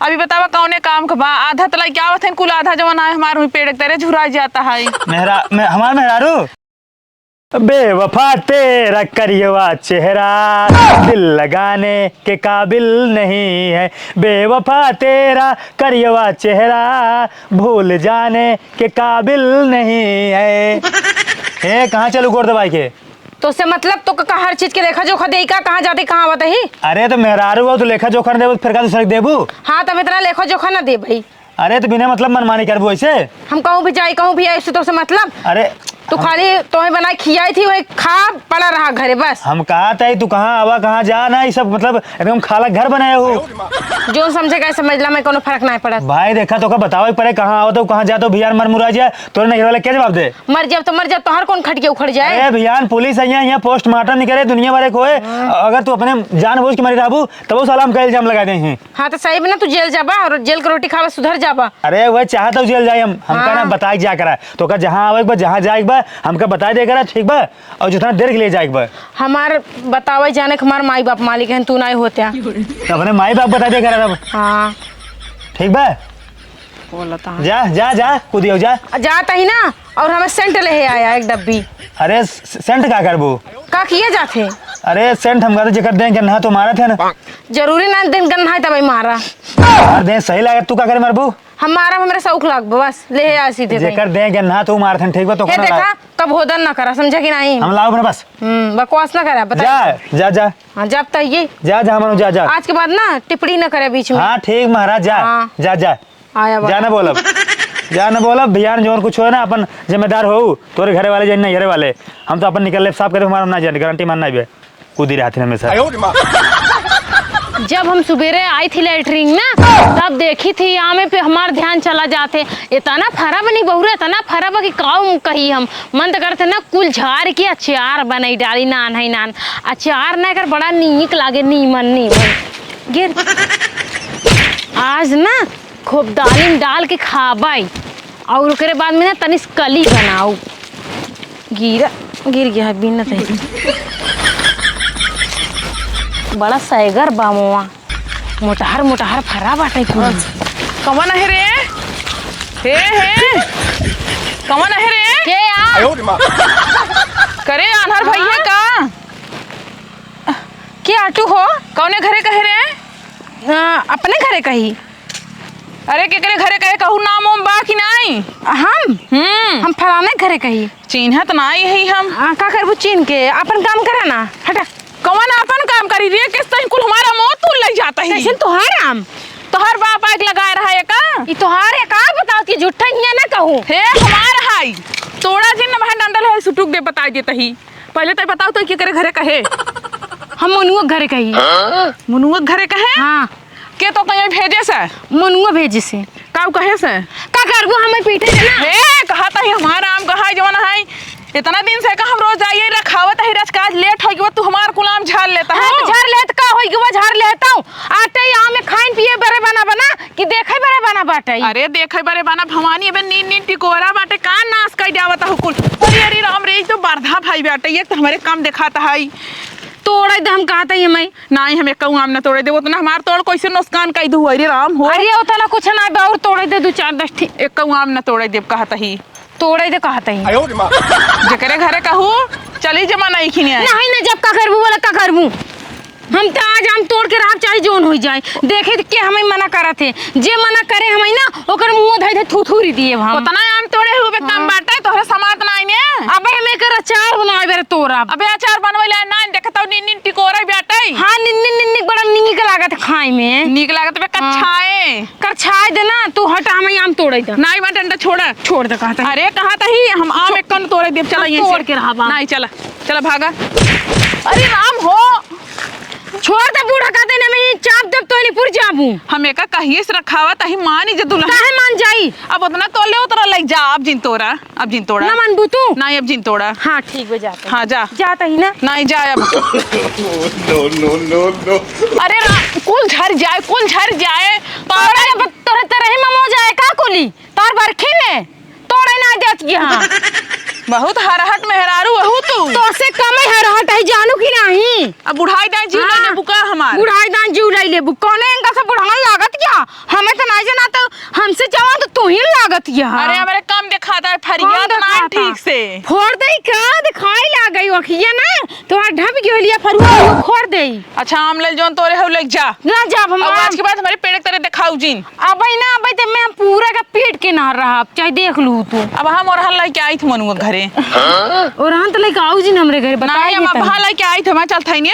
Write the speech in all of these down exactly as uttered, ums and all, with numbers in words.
अभी बतावा कौने काम क बा? आधा त लइके आवत हन कुल, आधा जवन आए हमार हुई पेड़ के तरे झुरा जाता है। मेहरा-, मे-, हमार मेहरारू? बेवफा तेरा करियवा चेहरा दिल लगाने के काबिल नहीं है। बेवफा तेरा करियवा चेहरा भूल जाने के काबिल नहीं है। ए, कहाँ चलू गोड़ दबाई के? तोसे मतलब तो का, हर चीज के लेखा जोखा देई का, कहाँ जाते, कहाँ आवत ही? अरे तो मेहरारू हो तो लेखा जोखा न देबू, फिर का दूसरे के देबू? हाँ, तब इतना लेखा जोखा ना देबई। अरे तो बिना मतलब मनमानी करबू ऐसे? हम कहूँ भी जाई, कहूँ भी आई, उससे तोसे मतलब? अरे तू हम खाली तोहे बनाई खियाई थी, वही खा पड़ा रहा घरे बस। हम कहा तई तू कहाँ आवा, कहाँ जा ना, ये सब मतलब एकदम खाला घर बनाए हो। जोन समझे का समझ ला, मैं कोनो फर्क नाहीं पड़त। भाई देखा तोका बतावे पड़े, कहाँ आवत हो, कहाँ जात हो, भियान मर मुरा जाए, तोरे नैहर वाले क्या जवाब दे? मर जाब तो मर जाब, तोहर कौन खटिया उखड़ जाए? अरे भियान पुलिस है यहाँ, यहाँ पोस्टमार्टम नहीं करे, दुनिया भरे कोई। हाँ। अगर तू अपने जानबूझ के मरी रहबू, तब वो साला हमका इल्जाम लगा दे हैं। हाँ, तो सही में ना तू जेल जाबा और जेल के रोटी खावा, सुधर जाबा। अरे, वह चाहत हूँ जेल जाए हम, हमका ना हाँ। बताए के जा करा। तोका जहाँ आवे के बा, जहाँ जाए के बा, हमका बताए दे करा, ठीक बा? और जितना देर के लिए जाए के बा। हमार बतावे जाने के हमार माई बाप मालिक हैं, तू नाहीं होत्या। तो अपने माई बाप बताए दे करा तब। हाँ। ठीक बा? बोला था। जा, जा, जा, कूदियो, जा। जात ही ना, और हमें सेंट ले आया एक डब्बी। अरे, स-, सेंट का करबू? का किए जात है? अरे, सेंट हम कहते जेकर देह गन्हा तो मारत है ना। जरूरी ना दिन गन्हा है तब मारा। हमार देह सही लागत, तू का करे मरबू? हम मारब, हमरे शौक लागबो, बस, ले आ सीधे कहीं। जेकर देह गन्हा तो मारत है, ठीक बा, तो हे ना देखा, लाग। कब होदन ना करा, समझा कि नहीं? हम लाओ अपने बस। हम्म, बकवास ना करा, बता। जा, जा, जा। हाँ, जब तक ये। जा, जा, मनु, जा, जा। आज के बाद ना टिप्पणी ना करे बीच में। हाँ, ठीक महाराज, जा। हाँ। जा, जा। आया बा। जा ना बोलब। जा ना बोलब, भियान जौन कुछ होए ना, अपन जिम्मेदार हो, तोरे घरे वाले जान, नैहरे वाले। हम तो अपन निकल लेब, साफ करे, हमारा ना जाने, गारंटी मानना है बे। कूदी रहती हमेशा। जब हम सुबेरे आई थी लैट्रिन ना, तब देखी थी आमे पे हमार ध्यान चला जाते। इतना फरा बनी बहुरे, इतना फरा बा कि काऊ कही हम। मन तो करते ना कुल झाड़ के अचार बनाई डाली, नान है नान। अचार ना एकर बड़ा नीक लागे, नीमन, नीमन। गिर। आज ना खूब दालिम डाल के खाबै और ओकरे बाद में ना तनी से कली बनाऊ। गिरा, गिर गया है बिना तही। बड़ा सैगर बा मोआ, मोटहर मोटहर फरा बाटे कुल। कवन है रे? हे, हे, कवन है रे? के आ? करे आन्हर भैया हाँ? का? के आटू हो? कौने घरे कहे रे? अ, अपने घरे कही। अरे, केकरे घरे कहे, कहू नाम ओम बा कि नाई? हम? हम्म। हम फलाने घरे कही। चिन्हत नाई है हम। आ, का करबू चीन के? अपन काम करा ना, हटा। कौन अपन काम करी रे? किस तहीं कुल हमारा मौत तू लग जाता ही। कैसे तोहार आम? तोहार बाप आग लगाए रहा है का? ई तोहार है का? बताओ कि झूठा ही है ना कहूँ। हे, हमार हाई। तोड़ा जिन न बहन डंडल है, सुटुक दे बताई देता ही। पहले तो बताओ तो केकरे घरे कहे? हम मनुआ घरे कही। मनुआ घरे कहे? हाँ। के तो कहीं भेजे से? मनुआ भेजे से। काऊ कहे से? का करबू हमें पीटे से ना? हे, कहा तही हमार आम कहा जवन है। इतना दिन से का हम रोज आइए रखावत है, रचकाज लेट हो गया, तू हमार कुलाम झाड़ लेता हाँ, है। तो झाड़ लेत का होई गवा, झाड़ लेता हूँ। आटे आम में खाइन पिए बरे बना बना कि देखे बरे बना बाटे। अरे देखे बरे बना भवानी, अबे नीन नीन टिकोरा बाटे, का नाश कई जावत हो कुल। अरे, अरे राम रे, ई तो बरधा भाई बाटे, एक तो हमरे कम देखात है। तोड़े दे हम कहत ही हमें। नाई, हम एक आम न तोड़े देब, उतना हमार तोड़ कैसे नुकसान कई दू, अरे राम हो। अरे उतना कुछ ना बा, और तोड़े दे दू चार दस ठी। एक आम न तोड़े देब कहत ही। तोड़े दे कहत ही। जेकरे घरे कहू, चली जमा नहीं खिनिया। नहीं ना, जब का करबू बोला का करबू। हम तो आज आम तोड़ के रहब, चाहे जोन होई जाए। देखे त के हमें मना करत है, जे मना करे हमें ना, ओकर मुंह धइ धइ थुथुरी दिए हम। उतना आम तोड़े हुए कम हाँ। बाटे, तोहरे समात ना आइने। अबे हम एकर अचार बनाए बेरे तोड़ब। अबे अचार बनवे ला ना, देखत हो निन्नी टिकोरा बाटे। हाँ, निन्नी निन्नी बड़ा नीक लागत खाए में। नीक लागत बे हाँ। कच्छाए। करछाए दे ना, तू हटा, हमें आम तोड़े दे। नाई बा डंडा छोड़ा। छोड़ दे कहत ही। अरे कहत ही, हम आम एक कन तोड़े देब, चला हम यहीं से। तोड़ के रहब आम। नाई चला। चला भागा। अरे राम हो। छोड़ दे बूढ़ा, कहते ना मैं चाप देब तो नहीं पुर जाबू। हम एका कहिए से रखावा तही मान ही जे दुल्हन। काहे मान जाई? अब उतना तोले उतरा लग जा, अब जिन तोड़ा, अब जिन तोड़ा। ना मानबू तू? नहीं, अब जिन तोड़ा। हाँ, ठीक बा, जाता ही। हाँ, जा। जाता ही ना। नहीं, जा अब। No, no, no, no। अरे राम, कुल झर जाए, कुल झर जाए। तोरे, तोरे तरह ही ममो जाए का कुली? तार बरखी में? तोड़े ना देत यहाँ। बहुत हरहट मेहरारू अहू तू। तोसे कम ही हरहट है, जानू कि नहीं? अब बुढ़ाई दाई जीव हाँ। ले लेबू का हमार? बुढ़ाई दाई जीव ले लेबू। कौने एंगल से बुढ़ान लागत क्या? हम यहाँ। अरे, हमरे कम देखात है, फरियात ना ठीक से। फोड़ देई का? देखाई लाग गई अखिया ना, तोहार ढप गई होलिया फरुआ, वो फोड़ देई। अच्छा, आम ले जौन तोरे हो, ले जा। ना जाब हम। अब आज के बाद हमरे पेड़ के तरे देखाऊ जिन। अबे ना, अबे ते मैं हम पूरा का पेट के ना रहब, चाहे देख लू तू। अब हम ओरहन लइके आइत मनुआ घरे। ओरहन त लइके आऊ जिन हमरे घरे, बताई नहीं, हम देता अब हूँ। लइके आइत, हम चलत हई ने,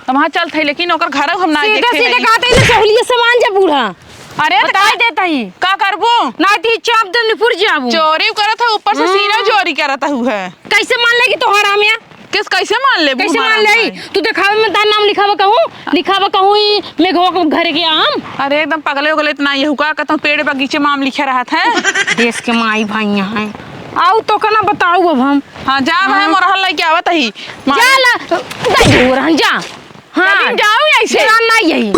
हम चलत हई, लेकिन ओकर घर हम ना सीधे देखे सीधे हई। कहते ही ना, चहुलिया सामान जा बूढ़ा। अरे, त बताई का, देता ही। का करबू? ना ती चाप देम निपुर जाबू। चोरी करत है, ऊपर से हाँ। सीना चोरी करत है। कैसे मान लेगी तोहरा में? किस, कैसे मान लेबू कैसे हमारा मान ले? भाई? तू देखावे में तार नाम लिखावा कहूँ, लिखावा कहूँ ई मेघवा के घर के आम। अरे, एकदम पगले हो गले इतना, ये हुका कहता हूँ, पेड़ बगीचे में आम लिखे रहत है। देश के माई भाई यहाँ है। आऊ तो का ना बताऊ अब हम। हाँ, जा भाई, हाँ। मोरहल लइके आवत ही। जा ला, जा जो रहन, जा। हाँ। चलिन जाऊ ऐसे। जरा ना यही।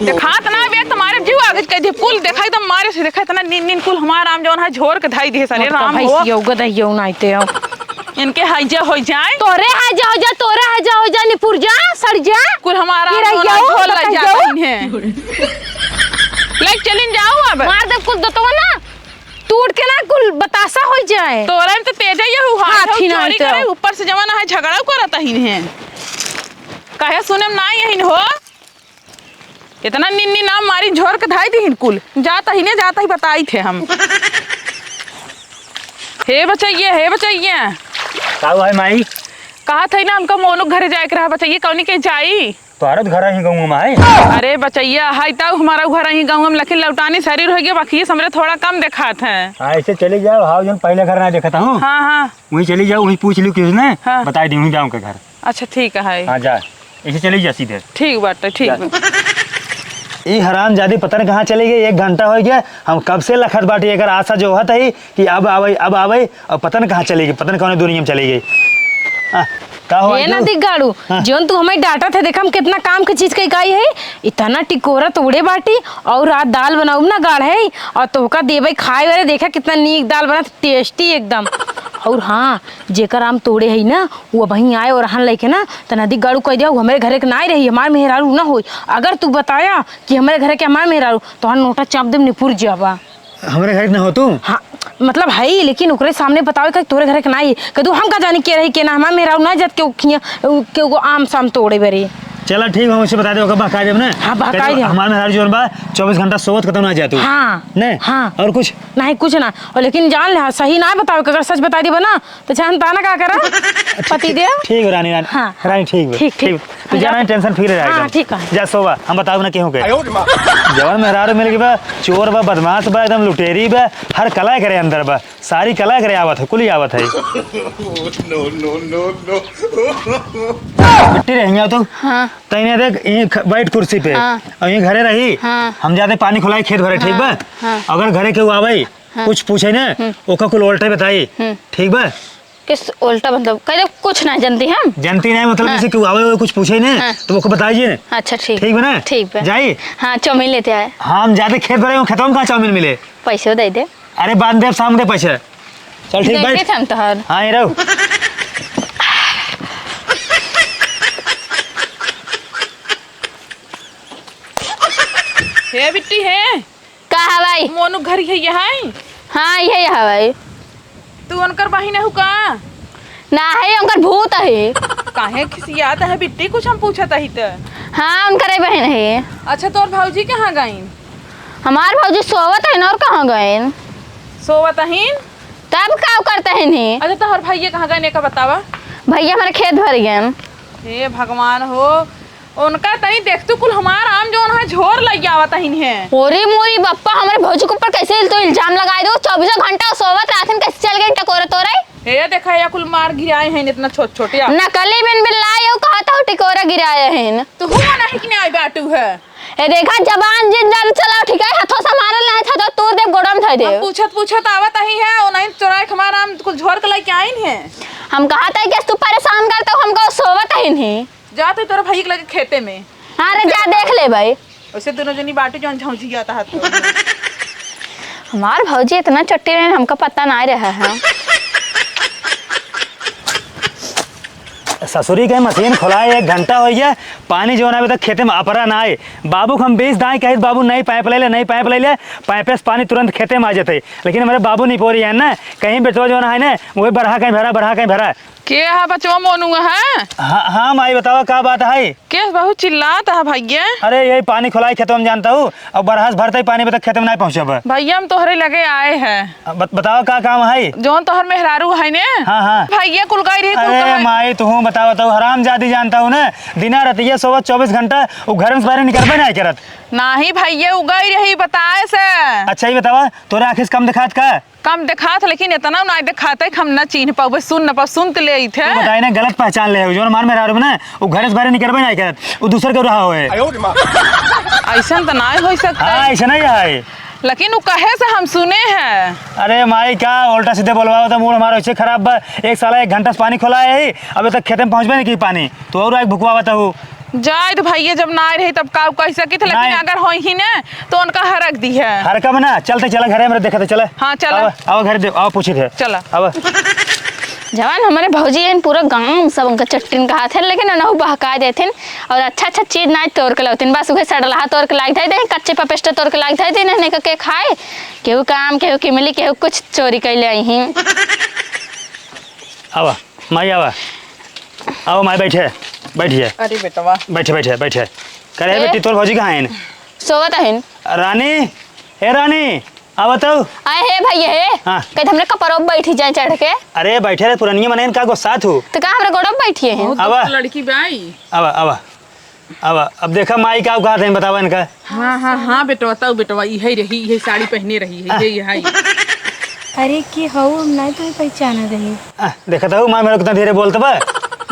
देखात ना बे, तुम्हारे जीव आगे कह दे, कुल देखा एकदम मारे से देखा, इतना नीन नीन कुल हमार आम जौन है झोर के धाई दिए सारे मत राम कह हो। भैंसियो, गदहियो नाई ते हो। इनके हैजा हो जाए। तोरे हैजा हो जा, तोरे हैजा हो जा, निपुर जा, सड़ जा। कुल हमार आम ये जौन है रहियो, झोर लग बताइयो। जाता इन्हें। ले चलिन जाऊ अब। मार दे कुल दतवा ना, टूट के ना कुल बतासा हो जाए। तोरे में तो तेजा ये हुआ, हाथी ना चोरी तो। करे, ऊपर से जमाना है झगड़ा करता ही इन्हें। कहे सुने में ना यही हो। इतना निन्नी नाम मारी झोर के धाई दिहिन कुल। जाता ही ने, जाता ही बताई थे हम। हे बचैया, हे बचैया। का हुआ है माई? कहा था ना हमका मोनू घरे जाए के रहा बचैया, कौनी के जाई? तोहरा तो घर ही गाँव में है। अरे बचैया, हाय ताऊ हमारा घर ही गाँव में, लेकिन लौटानी शरीर हो गया, बाकी ये समझे थोड़ा कम देखात है। हाँ, ऐसे चले जाओ, हाँ, जौन पहले घर ना देखता हूँ। हाँ, हाँ। वहीं चली जाओ, वहीं पूछ लियो किसी ने, हाँ। बताई दी, वहीं जाऊँ के घर। अच्छा, ठीक है। हाँ, जा, ऐसे चली जा सीधे। ठीक बाटे, ठीक जा। बाटे। ई हरामजादी पता न कहाँ चली गई, एक घंटा हो गया, हम कब से लखत बाटी, एकर आशा जो होत है कि अब आवे, अब आवे, और पता न कहाँ चली गई, पता न कौन दुनिया में चली गई। आ, का हो ए आजू? ना दिख गाड़ू, हाँ। जौन तू हमें डांटत है, देखा हम कितना काम के चीज के इकाई है, इतना टिकोरा तोड़े बाटी, और रात दाल बनाऊब ना गाढ़ है, और तोहका देबे खाए वाले, देखा कितना नीक दाल बनत, टेस्टी एकदम। और हाँ, जेकर आम तोड़े है ना, वो अबहीं आए और हन लेके ना, त नदी गाड़ू कह दिया, "वो हमरे घरे के नाई रही, हमार मेहरारू ना होई। अगर तू बताया कि हमरे घरे के हमार मेहरारू, तो हन नोटा चाप देम निपुर जाबा।" हमरे घरे के ना हो तू? हाँ, मतलब है ही, लेकिन ओकरे सामने बतावे का तोरे घरे के नाई। कह दू, "हम का जानी के रही के ना, हमार मेहरारू ना जात के खिया, के वो आम साम तोड़े बरे।" चला ठीक, हम उसे बता दे, ओकर बहका देब ना। हाँ, बहका कह दू, देब। हमार मेहरारू जोन बा, चौबीस घंटा सोवत कतौ ना जातू। हाँ। ने? हाँ। और कुछ? नहीं, कुछ ना। और लेकिन जान ले, हाँ, सही ना बतावे, अगर सच बता देबा ना, तो चाहन ताना का करा? पति देव? ठीक हो रानी, रानी। हाँ। रानी ठीक बा। ठीक, ठीक। ठीक। तू जा जा। रानी, tension free रह हाँ, एकदम। ठीक है। जा सोवा, हम बताओ ना केहू के। आयो रे माँ। जवन मेहरारू मिल गई बा, चोर बा, बदमाश बा, एकदम लुटेरी बा, हर कला करे अंदर बा, सारी कला करे आवत है, कुली आवत है। No, no, no, no। बिट्टी रह गया तू। हाँ। तैने देख, यहीं ख-, बैठ कुर्सी पे। हाँ। और यहीं घरे रही। हाँ। हम जाते पानी खुलाई खेत भरे, ठीक बा? हाँ, हाँ। अगर घरे केहू आवे, हाँ। कुछ पूछे ना, हम्म। ओका कुल उल्टे बताई, हम्म। ठीक बा? किस उल्टा मतलब? कह दे, कुछ ना जनती हम। जनती नहीं मतलब, हाँ। जैसे केहू आवे, कुछ पूछे ना, हाँ। तो ओका बताइए। अच्छा, ठीक। ठीक बा ना? ठीक बा। जाई? हाँ, चाउमीन लेते आए। हाँ, हम जाते खेत भरे, खेतवा में कहाँ चाउमीन मिले? पैसे दे दे। अरे, बाद में देब, शाम दे पैसे। चल, ठीक, देखे बैठ। थे हम तोहर। हाँ, ये रहो। हे बिट्टी, हे। का हवाई? मोनू घर यही है? हाँ, यही हवाई। तू उनकर बहिन हऊ का? ना है, उनकर भूत है। काहे खिसियात है बिट्टी? कुछ हम पूछत ही त। हाँ, उनकर बहिन है। अच्छा, तोर भौजी कहाँ गईन? हमार भौजी सोवत है न, और कहाँ गईन? सोवत हईन? तब का करते हैं नहीं? अच्छा, तोहर भैया कहाँ गईन, एका बतावा। भैया हमारे खेत भर गए। हे भगवान हो, उनका तई देख तू कुल हमार आम जौन है झोर लग आवत हईन है। ओरे मोरी बप्पा, हमरे भौजी के ऊपर कैसे तो इल्जाम लगाए दो? चौबीसों घंटा सोवत रहथिन, कैसे चल गई टकोरे तोरे? हे देखा, या कुल मार गिराए हैं इतना छोट छोट या। नकली बिन बिल्ला यो कहत हो टिकोरा गिराए हैं। तू हुआ नहीं कि नहीं बाटू है। ए देखा, जबान जिन जान चलाओ, ठीक है? हथो संभारल नहीं था तो तोड़ देब, गोड़म धर हम देब। पूछत पूछत आवत ही है, ओ नहीं चोराए के हमार आम कुल झोर के लेके आइन है। हम कहत है कि तू परेशान करत हो, हमका सोवत ही नहीं। जा तू तोरे भाई के लगे खेते में। हाँ रे, जा देख ले भाई। वैसे दोनों जनी बाटू जौन झौंझियात है तो। हमार भौजी इतना चट्टी रहे, हमका पता ना रहा है। ससुरी के मशीन खोलाए एक घंटा होइ गया, पानी जौन अभी तक खेते में अपरा ना आए। बाबू के हम बीस दाई कहित, "बाबू, नई पाइप ले ले, नई पाइप ले ले, पाइपे से पानी तुरंत खेते में आ जाते।" लेकिन हमरे बाबू निपोरी है ना, कहीं बेटवा जौन है ना, वही बरहा कहीं भरा, बरहा कहीं भरा। के है बचवा, मोनू है? हाँ, हाँ माई, बतावा का बात है? के बहुत चिल्लात है भैया? अरे यही पानी खोलाई खेतवा में जानता हूँ, अब बरहा से भरते ही पानी अभी तक खेते में नहीं पहुँचब। भैया हम तोहरे लगे आए हैं। अब बत-, बतावा का काम है? जौन तोहर मेहरारू है ने? हाँ, हाँ। भैया कुल गई रही, कुल अरे कहाँ? माई, तू बतावा तो हराम जादी जानता हूँ ना, दिना रतिया सोवत चौबीस घंटा वो घर में से बाहर निकलबे नहीं करत। नाही भैया, उ गई रही बताए से। अच्छा, ये बतावा, तोरे आँखी से कम दिखात का? कम दिखात, लेकिन इतना ना दिखाते कि हम ना चीन्ह पावे, सुन न पावे, सुन त ले थे। तू बताई ना, गलत पहचान ले हो, जौन हमार मेहरारू ना, वो घर से बाहर निकलबे नहीं करत, वो दूसर के रहा होए। ऐसन त ना हो सकता। हाँ, ऐसा नहीं है। लेकिन वो कहे से हम सुने हैं। अरे माई, का उल्टा सीधे बोलवाओ तो, मूड हमारा वैसे खराब बा। एक साला एक घंटा से पानी खोला है, अबे तक खेते में पहुँचबे नहीं की पानी, तो और आग भुकवावत हूँ। जाए तो भैया, जब ना रही तब का कह सकी थे, लेकिन नहीं। अगर होई ही ने तो उनका हरक दी है। हरका में ना, चलते चला घरे मेरे, देखते चले। हाँ, चला। आवा, आवा घरे दे, आवा पूछी थे। चला। आवा। जवान हमारे भौजी हैं, पूरा गांव सब उनका चट्टिन कहा थे, लेकिन उन्हें बहका देथिन और अच्छा अच्छा चीज ना तोड़ के लावथिन, बस उहे सड़लहा तोड़ के लाग धई दे, कच्चे पपेस्टर तोड़ के लाग धई दे, इन्हें के खाए, केहू काम, केहू किमली, केहू कुछ चोरी कैले आई ही। आवा। माई आवा, आवा माई, बैठे, बैठिए। अरे बेटवा। बैठे, बैठे, बैठे। करे है बेटी, तोर भौजी कहाँ हैं? सोवत हन। रानी, ए रानी, आवा तो। आए हे भैया हे। हाँ। कहे हमरे कपड़ों पे बैठी जाए चढ़ के। अरे बैठे रहे, पुरनिया मनइन का गुस्सा थू। तो का हमरे गोड़ों पे बैठी है? बहुत आवा। लड़की बाई। आवा, आवा। अब, अब देखा माई का कहत हैं, बतावा इनका। हाँ, हाँ, हाँ, बेटवा, तऊ बेटवा, इहे रही, इहे साड़ी पहने रही है, आ। ये, ये है। अरे, के हऊ? हम नहीं तुम्हें पहचाना रही। आ, देखत हऊ, माँ मेरे कितना धीरे बोलत बा।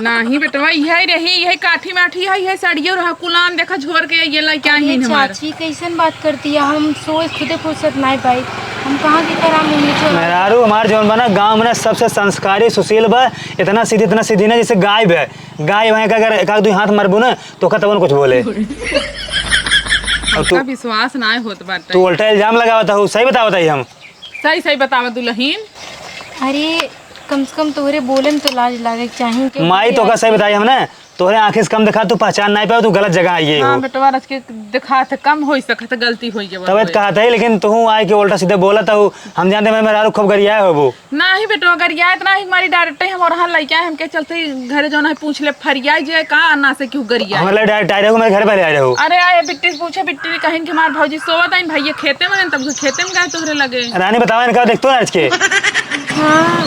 नाही बेटवा, इहे रही, इहे काठी माठी है, इहे साड़ियो रहा, कुलान देखा झोर के ये लइके आई अरे हैं हमार। चाची, कैसन बात करती है? हम सोए खुदे फुर्सत नहीं पाई, हम कहाँ की तरह मुँह नीचे वाला मेहरारू हमार जौन बा ना, गाँव में ना सबसे संस्कारी, सुशील बा, इतना सीधी, इतना सीधी ना, जैसे गाय बा। गाय वहाँ का अगर एक आध दो हाथ मारबू ना, तो ओका तवन कुछ बोले। और तू, हमका विश्वास ना होत बाटे। तू उल्टा इल्जाम लगावत हऊ, सही बतावत हई हम। सही, सही बतावा दुलहिन। अरे, कम से कम तोहरे बोले में तो लाज लागे के चाही, क्योंकि माई, तोका सही बताई हम ना, तोहरे आँखें से कम देखा, तू पहचान नाहीं पावे, तू गलत जगह आई हाँ, हो। बेटवा, रच के देखा थे, कम होई सकत, गलती होई गई तबे होई। कहत है, लेकिन तू आए के उल्टा सीधे बोलत हऊ। हम जानते हैं, मेहरारू खूब गरियाए होबू। नाही बेटवा, गरियात नाही, हमारी डायरेक्ट ही हम और हाँ लइका है, हमके चलते ही घरे जौन है पूछ ले, फरियाई जे का ना से क्यों गरियाई? हमारे लिए डायरेक्ट आए रहो, मेरे घर पहले आए रहो। अरे आए बिट्टी से पूछे, बिट्टी ने कहिन कि हमार भौजी सोवत आइन, भैया खेते में, तब से खेते में गए तोहरे लगे। रानी बतावा इनका, देख तो ना आज के। हाँ,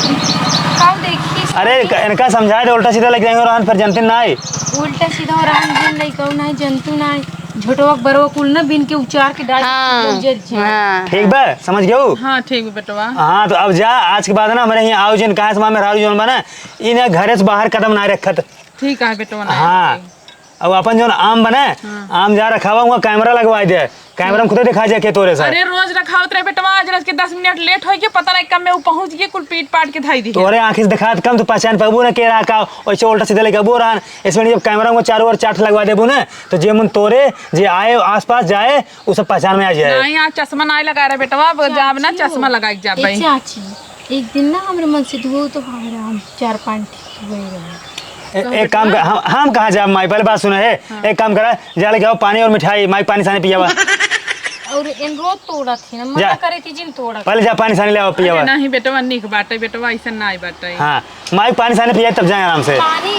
काऊ देखी? अरे इनका, इनका समझाए दे, उल्टा सीधा लग जाएंगे और फिर जनते ना आए। उल्टा सीधा और हम जिन लइका ना जनतू ना आए। झोटवा बरवा कुल ना बिन के उचार के डाल हाँ, उजर जी। हाँ। ठीक बा, समझ गयो? हाँ, ठीक बा बेटवा। हाँ, तो अब जा, आज के बाद ना हमारे यहाँ आओ जिन, कहाँ से माँ मेहरारू जौन बा ना, इन्हें घरे से बाहर कदम ना रखत। ठीक है बेटवा, ना हाँ। रखेंगे। अब अपन जौन आम बने, हाँ। आम जा रखावा, वहाँ कैमरा लगवाई दे, कैमरा में खुदे दिखा जाए के तोरे से। अरे रोज रखावत रहे बेटवा, आज रोज के दस मिनट लेट होई के पता नहीं कब में वो पहुँच गए, कुल पीट पाट के धाई दी। तोरे आँखी से दिखात कम, तू पहचान पाबू ना के रहा का, वैसे उल्टा सीधा लेके अबू रहन। इसमें जब कैमरा में चारों ओर चाट लगवा देबू ना, तो जे मन तोरे, जे आए आसपास जाए, उ सब पहचान में आ जाए। नहीं, आज चश्मा नहीं लगा रहे बेटवा, अब जाब ना, चाची हो। चश्मा लगा के जाब ए भाई। चाची, एक दिन ना हमरे मन से धो तो हमारा हम चार पाँच ठीक हुए रहे। ए-, एक काम कर, हम, हम कहाँ जाब माई, पहले बात सुना है। हाँ। एक काम करा, जा लेके आओ पानी और मिठाई, माई पानी सानी पियावा। और इन रोज तोड़ा थी ना, जा। मना करे थी जिन तोड़ा। पहले जा पानी सानी ले आओ, पियावा। अरे नहीं बेटवा, निक बाटे बेटवा, ऐसा नहीं बाटे। हाँ, माई पानी सानी पिया तब जाए आराम से। पानी,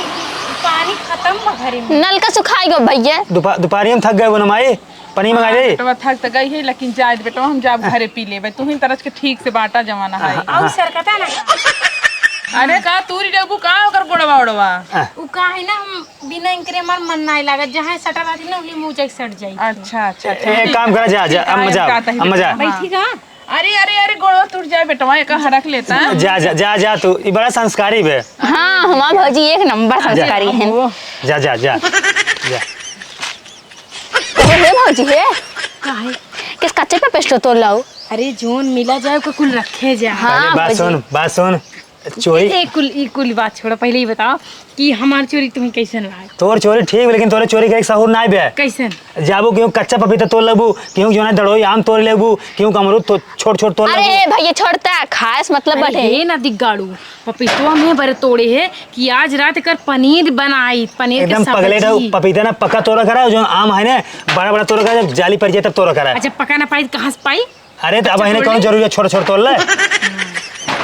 पानी खत्म बा घरे में। नलका सुखाई गो भैया। दोपह-, दोपहरिया में थक गए वो ना माई, पानी मंगा दे। बेटवा थक त गई है, लेकिन जाए दे बेटवा, हम जाब घरे पी लेबे। तू ही तरस के ठीक से बाटा जमाना है। हाँ, और हाँ। सरकता ना। अरे का तूरी डबू का ओकर गोड़वा ओड़वा? हाँ। उ का है ना, हम बिना इनकरे हमार मन नाय लागत, जहाँ सटा रहती ना, उही मुँह जाके सट जाई। अच्छा, अच्छा, ए-, ठीक। एक काम करा, जा, जा, ठीक है, अम्मा हम जाओ, कहता ही अम्मा जा। बेटवा। बैठी का? अरे, अरे, अरे, गोड़वा टूट जाए बेटवा, एक हरक लेता है। जा, जा, जा, जा तू, ई बड़ा संस्कारी बे। हाँ, हमार भौजी एक नंबर जा। संस्कारी है। जा, जा, जा, जा। ओ, हे भौजी, हे। का है? किस कच्चे पे पेस्टो तोड़ लाओ? अरे, जोन मिला जाए, ओके कुल रखे जाए। हाँ, अरे, बात भौजी। सुन, बात सुन। चोरी? ए, कुल, ई कुल बात छोड़ा, पहिले ई बताओ कि हमार चोरी तुम्हें कैसन लाग? तोर चोरी ठीक बा, लेकिन तोरे चोरी करे के सहूर नाई बे। कैसन? जाबू केहू कच्चा पपीता तोड़ लेबू, केहू जौन है दड़ोई आम तोड़ लेबू, केहू का अमरूद तो छोट छोट तोड़ अरे लेबू। भैया छोड़ता, खाए से मतलब अरे बटे। ये ना दिग्गाड़ू, पपीतवा में बरे तोड़े है कि आज रात कर पनीर बनाई, पनीर के एकदम पगले रहो, सब्जी। पपीता ना पक्का तोड़ा करा, जौन आम है ना बड़ा बड़ा तोड़ा करा, जब जाली पड़ जाए तब तोड़ा करा। अच्छा पक्का ना पाई तो कहाँ से पाई? अरे तो अब अच्छा, इन्हें तोड़ कौन ले। जरूरी है, छोटा छोटा तोड़ ले।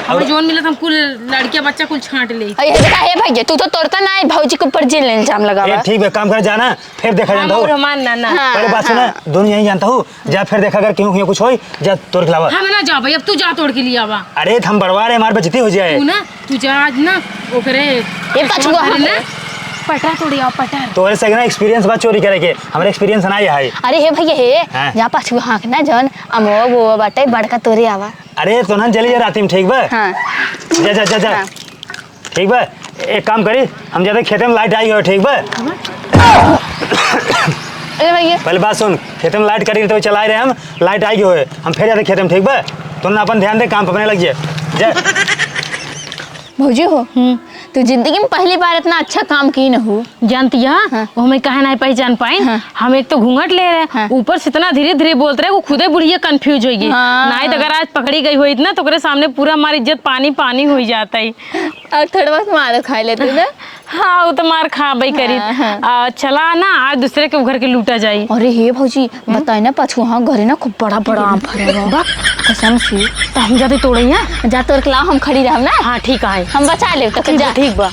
हमें और जौन मिलत हम कुल लड़किया बच्चा कुल छांट ले। अरे देखा, हे भैया, तू तो तोड़ता ना है, भौजी के ऊपर जेल इल्जाम लगावा। ए, ठीक बे, काम कर, जाना, फिर देखा हाँ, जानता हूँ। मौर हमार नाना। हाँ, पहले बात सुना, हाँ। दोनों यहीं जानता हूँ, जा फिर देखा अगर क्यों क्यों कुछ होई, जा तोड़ के लावा। हम ना जाबे, अब तू जा तोड़ के लिए आवा। अरे तो हम बड़वा रहे, हमार बेइज्जती हो जाए। तू ना, तू जा आज ना, ओकरे ए, पछुआ अरे ना, है। पटरा तोड़े आओ, पटरा। तोहरे से ना एक्सपीरियंस बा चोरी करे के, हमरा एक्सपीरियंस ना है। अरे हे भैया हे, हाँ। जा पछुआ हाँक ना जौन, अमवा गोवा बाटे, बड़का तोरे आवा। अरे, तो ना जल्दी जा राती में, ठीक बा? हाँ। जा, जा, जा, जा। हाँ। ठीक बा? एक काम करी, हम जाते खेते में, लाइट आई हो, ठीक बा? अरे भैया। पहले बात सुन, खेते में लाइट कटी तो चलाए रहे हम, लाइट आई हो, हम फिर जाते खेते में, ठीक बा? तू ना अपन ध्यान दे, काम पे अपने लग जाए। जा। भौजी हो, हम्म। तू जिंदगी में पहली बार इतना अच्छा काम की न हो। जानती है, हाँ। वो हमें कहे नाहीं पहचान पाइन। हाँ। हम एक तो घूंघट ले रहे, हाँ। ऊपर से इतना धीरे धीरे बोलत रहे, वो खुदे बुढ़िया confuse होइ गई। हाँ। नाहीं तो अगर आज पकड़ी गई होइत ना, तो ओकरे सामने पूरा हमारी इज्जत पानी पानी होइ जाता है। और थोड़ा बहुत मार खा लेते ना। हाँ, वो तो मार खाबे करी। हाँ, हाँ। आ, चला ना, आज दूसरे के घर के लूटा जाई। अरे हे भौजी, हम्म? बताए ना, पछुआ घरे ना खूब बड़ा बड़ा आम फरे बा। बा, कसम से, तो हम जाते तोड़े यहाँ। जा तोड़ के लाओ, हम खड़ी रहब ना। हाँ, ठीक है। हम बचा लेब तो ठीक बा, जा। ठीक बा।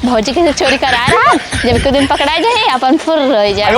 भौजी के से चोरी करा रहा, जब एक दिन पकड़ा जाए, अपन फुर रह जाए।